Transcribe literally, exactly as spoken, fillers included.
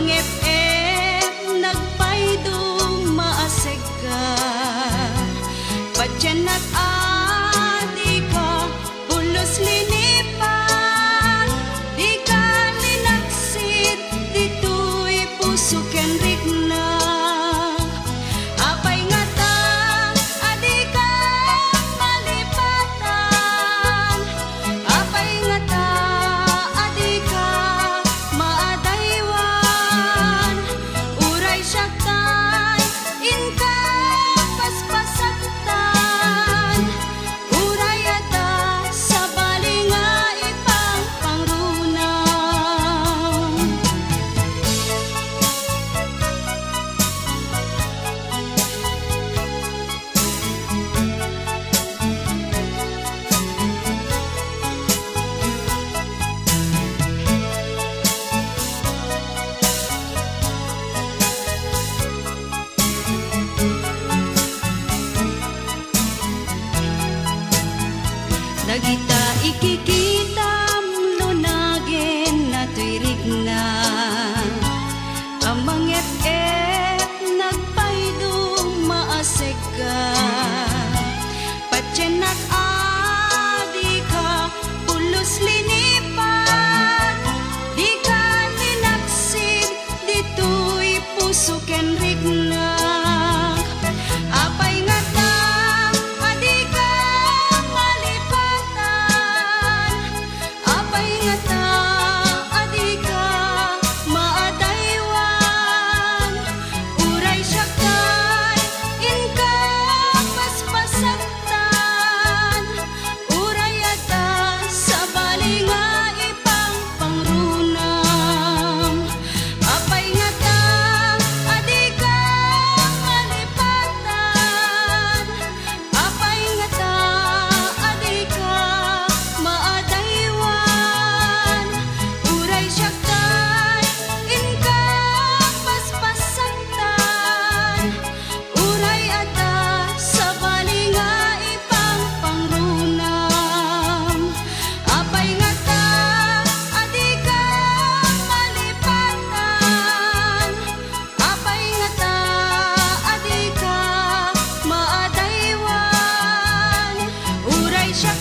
Ngep-ngep nagpaydum maasegka, patiennak a dika pulos linipat, dika linaksid ditoy puso ken rikna. Apay ngata a dika malipatan? Apay ngata a dika maadaywan? Uray siak tay inka paspasaktan, uray adda sabali nga ipangpangrunam. Dagita ikikitam lunagen natoy rikna. Amangep-ep nagpaydum maasegka. Patiennak a dika pulos linipat, dika linaksid ditoy puso ken riknak. Apay ngata a dika malipatan? Apay ngata a dika maadaywan? Uray siak tay inka paspasaktan, uray adda sabali nga ipangpangrunam. Apay ngata a dika malipatan? Apay ngata a dika maadaywan? Uray siak tay inka paspasaktan, uray adda sabali nga ipangpangrunam. Apay ngata a dika malipatan? Apay ngata a dika maadaywan? Uray siak